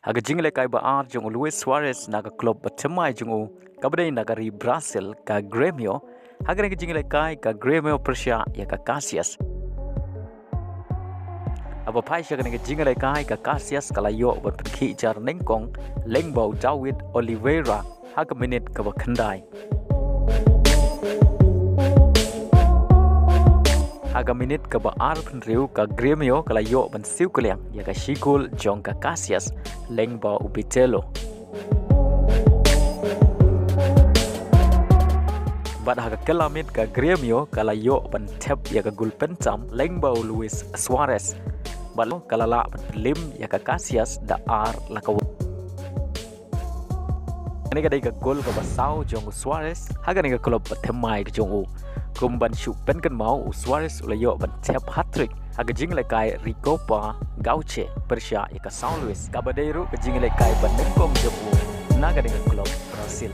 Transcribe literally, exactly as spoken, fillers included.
Ha ka jingïalehkai ba ar jong u Luis Suarez na ka klub ba thymmai jong u, kaba dei na ka ri Brazil, ka Grêmio, ha kane ka jingïalehkai ka Grêmio pyrshah ïa ka Caxias. Haba phai sha kane ka jingïalehkai ka Caxias ka la ïoh ban pynkhih jar nyngkong lyngba u David Oliveira ha ka minit kaba khyndai. Ha ka minit kaba arphew hynriew ka Grêmio ka la ïoh ban siew kylliang ïa ka shi gol jong ka Caxias lyngba u Bitelo. Bad ha ka kylla miet ka Grêmio ka la ïoh ban thep ïa ka gol pyntam lyngba u Luis Suarez. Bad ka la lah ban pynlip ïa ka Caxias da ar la ka wei. Kane ka dei ka gol kaba saw jong u Suarez ha kane ka klub ba thymmai ka jong u. Kum ban shu pynkynmaw, u Suarez u la ïoh ban thep hat-trick ha ka jingïalehkai Recopa Gauchesau pyrshah ïa ka São Luís, kaba dei ruh ka jingïalehkai ba nyngkong jong u na kane ka klub Brazil.